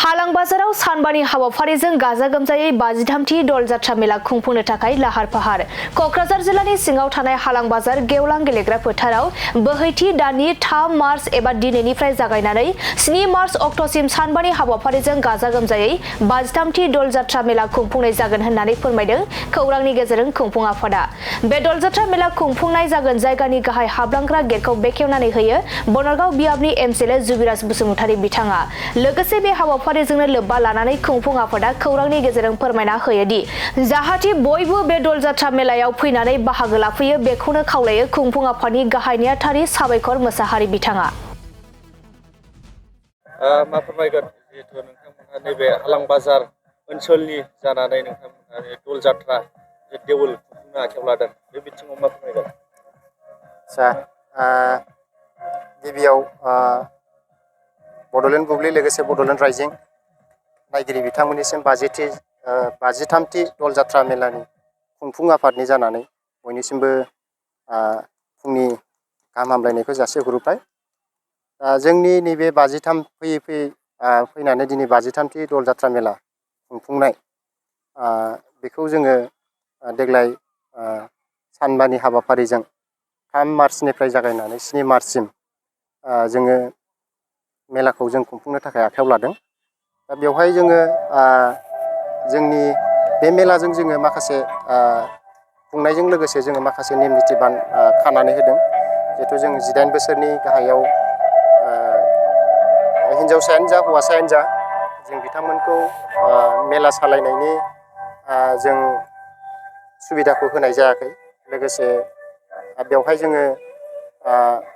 हालां बाजाराव सानबानि हाबाफारिजों गाजा गोमजायै 53थि दल जात्रा मेला खुंफुंनो थाखाय लाहार फाहार। कक्राझार जिल्लानि सिङाव थानाय हालां बाजार गेवलां गेलेग्रा फोथाराव बोहैथि दाननि 3 मार्च एबा दिनैनिफ्राय जागायनानै 7 मार्च अक्ट'सिम सानबानि हाबाफारिजों गाजा गोमजायै 53थि दल जात्रा मेला खुंफुंनाय जागोन होननानै फोरमायदों खौरांनि गेजेरजों खुंफुं आफादा। बे दल जात्रा मेला खुंफुंनाय जागोन जायगानि गाहाय हाबलांग्रा गेटखौ बेखेवनानै होयो बनरगाव बियाबनि एमसिएलए जुबिराज बसुमतारी बिथाङा। लोगोसे बे हाबाफारिजोंनो लोब्बा लानानै खुंफुं आफादा खौरांनि गेजेरजों फोरमायना होयोदि जाहाथे बयबो बे दल जात्रा मेलायाव फैनानै बाहागो लाफैयो बेखौनो खावलायो खुंफुं आफादनि गाहाय नेहाथारि साबायखर मोसाहारि बिथाङा। मा फोरमायगोन जिहेतु नोंथांमोनहा नैबे हालां बाजार ओनसोलनि जानानै नोंथांमोनहा दल जात्रा देवोल खुंफुंनो आखायाव लादों बे बिथिङाव मा फोरमायगोन? गिबियाव बड'लेण्ड बुब्लि लोगोसे बड'लेण्ड रायजिं नायगिरि बिथांमोननिसिम 53थि दल जात्रा मेलानि खुंफुं आफादनि जानानै बयनिसिमबो फुंनि गाहाम हामलायनायखौ जासिहरबाय। जोंनि नैबे 53 फैनानै दिनै 53थि दल जात्रा मेला खुंफुंनाय बेखौ जोङो देग्लाय सानबानि हाबाफारिजों 3 मार्चनिफ्राय जागायनानै 7 मार्चसिम जोङो मेलाखौ जों खुंफुंनो थाखाय आखायाव लादों। दा बेवहाय जोङो जोंनि बे मेलाजों जोङो माखासे खुंनायजों लोगोसे जोङो माखासे नेम निथि खानानै होदों। जिहेथु जों 18 बोसोरनि गाहायाव हिन्जावसायानो जा हौवासायानो जा जों बिथांमोनखौ मेला सालायनायनि जों सुबिदाखौ होनाय जायाखै। लोगोसे बेवहाय जोङो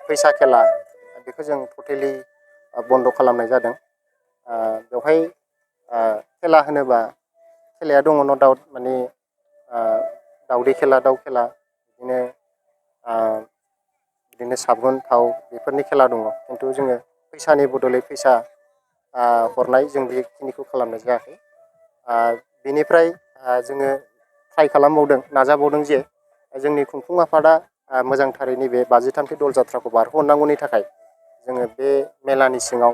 फैसा खेला बेखौ जों टटेलि बन्द' खालामनाय जादों। बेवहाय खेला होनोबा खेलाया दङ न' डाउट माने दावदै खेला दाउ खेला बिदिनो साबुन थाव बेफोरनि खेला दङ। खिन्थु जोङो फैसानि बदलै फैसा हरनाय जों बेखिनिखौ खालामनाय जायाखै। बेनिफ्राय जोङो ट्राइ खालामबावदों नाजाबावदों जे जोंनि खुंफुं आफादा मोजांथारै नैबे 53थि दल जात्राखौ बारहोहरनांगौनि थाखाय जोङो बे मेलानि सिङाव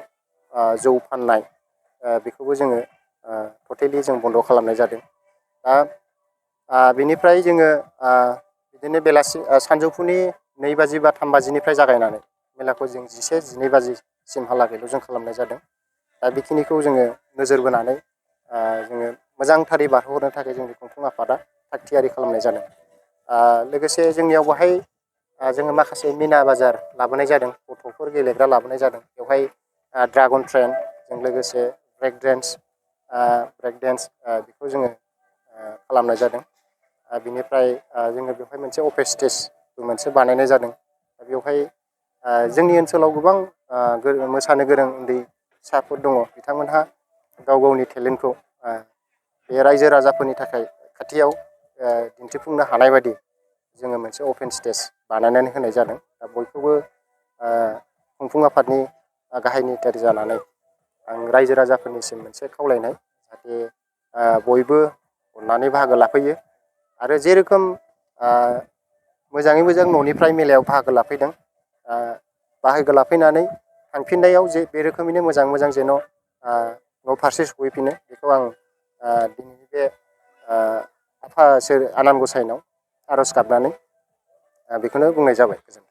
जौ फाननाय बेखौबो जोङो टटेलि जों बन्द' खालामनाय जादों। दा बेनिफ्राय जोङो बिदिनो बेलासि सानजौफुनि 2 बाजि बा 3 बाजिनिफ्राय जागायनानै मेलाखौ जों 11-12 बाजिसिमहालागैल' जों खालामनाय जादों। दा बेखिनिखौ जोङो नोजोर बोनानै जोङो मोजांथारै बारहोहरनो थाखाय जोंनि खुंफुं आफादा थाग थियारि खालामनाय जादों। लोगोसे जोंनियाव बाहाय जोङो माखासे मिना बाजार लाबोनाय जादों, गथ'फोर गेलेग्रा लाबोनाय जादों। बेवहाय ड्रागन ट्रेनजों लोगोसे ब्रेक डेन्स बेखौ जोङो खालामनाय जादों। बिनिफ्राय जोङो बेवहाय मोनसे अपेन स्टेजबो मोनसे बानायनाय जादों। बेवहाय जोंनि ओनसोलाव गोबां मोसानो गोरों उन्दैसाफोर दङ। बिथांमोनहा गाव गावनि टेलेन्टखौ बे रायजो राजाफोरनि थाखाय खाथियाव दिन्थिफुंनो हानाय बायदि जोङो मोनसे अपेन स्टेज बानायनानै होनाय जादों। दा बयखौबो खुंफुं आफादनि गाहाय नेहाथारि जानानै आं रायजो राजाफोरनिसिम मोनसे खावलायनाय जाहाथे बयबो अननानै बाहागो लाफैयो आरो जेरोखोम मोजाङै मोजां न'निफ्राय मेलायाव बाहागो लाफैदों बाहागो लाफैनानै थांफिननायाव जे बे रोखोमैनो मोजां जेन' न' फारसे सफैफिनो बेखौ आं दिनैनि बे आफा आनान गसाइनाव आर'ज गाबनानै बेखौनो बुंनाय जाबाय। गोजोन्थों।